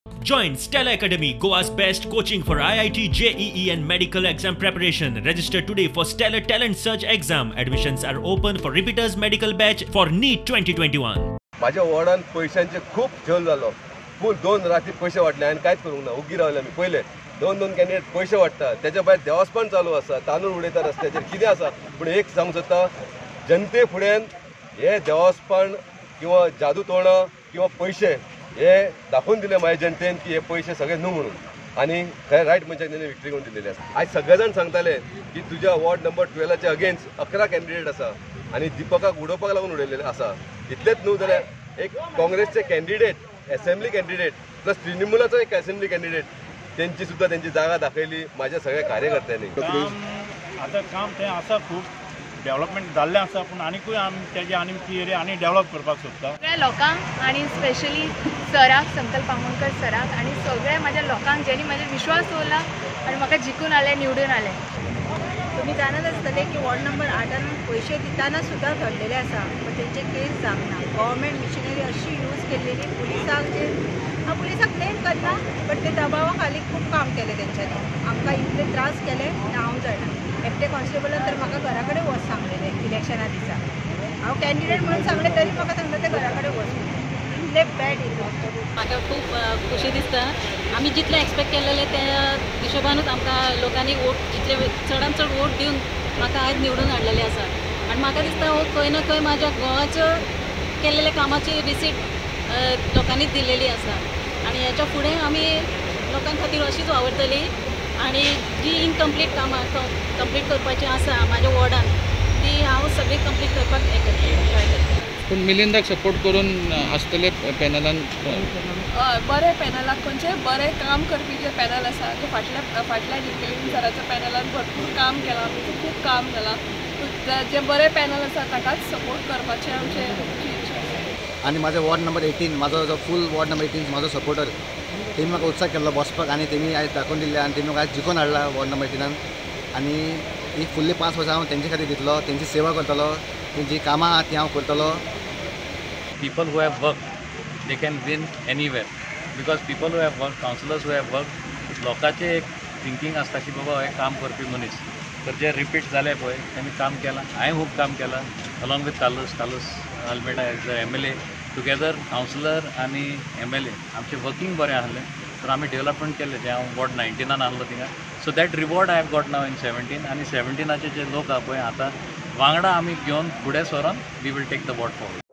Join Stella Academy, Goa's best coaching for IIT, JEE and medical exam preparation. Register today for Stellar Talent Search exam. Admissions are open for repeaters medical batch for NEET 2021. माझ्या वॉर्डान पैशांचे खूप झोल जालो. फूल 2 राती पैसे वाटले आनी कांयच करूंक ना, उगी रावले आमी. पयले 2-2 कॅन्डिडेट पैसे वाडटा, त्याच्या भायर देवासपण चालू आसा, तांदूळ उडयता रस्त्याचेर, कितें आसा. पूण एक सांगूंक सोदता, जनते फुड्यान हे देवासपण किंवा जादू तोणां किंवा पैसे हे दाखोवन दिले माझ्या जनतेन की हे पैसे सगळे न्हू म्हणून, आनी खरें रायट मनशाक तेणी विक्ट्री करून दिलेली आसा. आयज सगळे जाण सांगताले की तुज्या वॉर्ड नंबर 12च्या अगेन्स्ट 11 कॅन्डिडेट आसा आनी दीपकाक उडोवपाक लागून उडयलेले आसा. इतलेंच न्हू जाल्यार एक काँग्रेसचे कॅन्डिडेट, असेंब्ली कॅन्डिडेट प्लस तृणमूलाचो एक असेंब्ली कॅन्डिडेट, तेंची सुद्दां तेंची जागा दाखयली माझ्या सगळ्या कार्यकर्त्यांनी. आतां काम तें आसा, खूब डेव्हलपमेंट जाल्लें आसा, पूण आनीकूय आमी तेजे आनी ती एरिया आनी डेव्हलप करपाक सोदता. सगळ्या लोकांक आनी स्पेशली सराक, संकल्प आमोणकर सराक आनी सगळ्या माझ्या लोकांक ज्यांनी म्हाजेर विश्वास दवरला आनी म्हाका जिखून आले, निवडून आले. तुमी जाणत आसतले की वॉर्ड नंबर 8 पयशे दितना सुद्दां धरलेले आसा, पण तेंचे केस जावंक ना. गव्हर्मेंट मिशिनरी अशी यूज केलेली पुलिसांक, जे हांव पुलिसाक ब्लेम करना, बट ते दबावा खाली खूब काम केलें तेंच्यांनी. आमकां इतले त्रास केले हांव जाणा. एकटे कॉन्स्टेबलान तर म्हाका घरा कडेन वच सांगलेलें इलेक्शना दिसा. हांव कॅन्डिडेट म्हणून सांगलें तरी म्हाका सांगलें ते घरा कडेन वच, इतले बॅड. म्हाका खूब खुशी दिसता. आमी जितलें एक्सपेक्ट केलेलें त्या हिशोबानूच आमकां लोकांनी वोट, जितले चडान चड वोट दिवन म्हाका आयज निवडून हाडलेलें आसा. आनी म्हाका दिसता हो खंय ना खंय म्हाज्या घोवाचो केल्लेल्या कामाची रिसीट लोकांनी दिलेली आसा. आनी हेच्या फुडें आमी लोकां खातीर अशीच वावुरतली आनी जी इनकम्प्लीट कामां कंप्लीट करपाची आसा म्हाज्या वॉर्डान ती हांव सगळी कंप्लीट करपाक हें करतलें, ट्राय करतलें. पूण मिलिंदाक सपोर्ट करून आसतले पॅनलान? हय, बरें पॅनलाक, खंयचें बरें काम करपी जें पॅनल आसा, जें फाटल्या मिलिंद सराच्या पॅनलान भरपूर काम केलां, आमचें खूब काम जालां. जें बरें पॅनल आसा ताकाच सपोर्ट करपाचें आमचें इच्छा आसा. आनी म्हाजो वॉर्ड नंबर 18, म्हाजो जो फूल वॉर्ड नंबर 18 म्हाजो सपोर्टर, तेमी म्हाका उत्साह केल्लो बसपाक आनी तेमी आयज दाखोवन दिल्ले आनी तेमी म्हाका आयज जिखोवन हाडला वॉर्ड नंबर 18. आनी ही फुडली 5 वर्सां हांव तेंचे खातीर दितलो, तेंची सेवा करतलो, तेंची कामां आहा ती हांव करतलो. People who have worked, they can win anywhere, because people who have worked, councillors who have worked, लोकांचे एक थिंकींग आसता की बाबा हे काम करपी मनीस. तर जे रिपीट जाले पळय तेमी काम केलां, हांवें खूब काम केलां along with Carlos Almeida as the MLA, together councillor आनी MLA आमचें वर्कींग बरें आसलें तर आमी डेव्हलपमेंट केलें. जें हांव वॉर्ड 19 आहलो थिंगा, so that reward I have got now in 17. आनी 17 जे लोक आहा पळय आतां वांगडा आमी घेवन फुडें सरोन we will take the ward forward.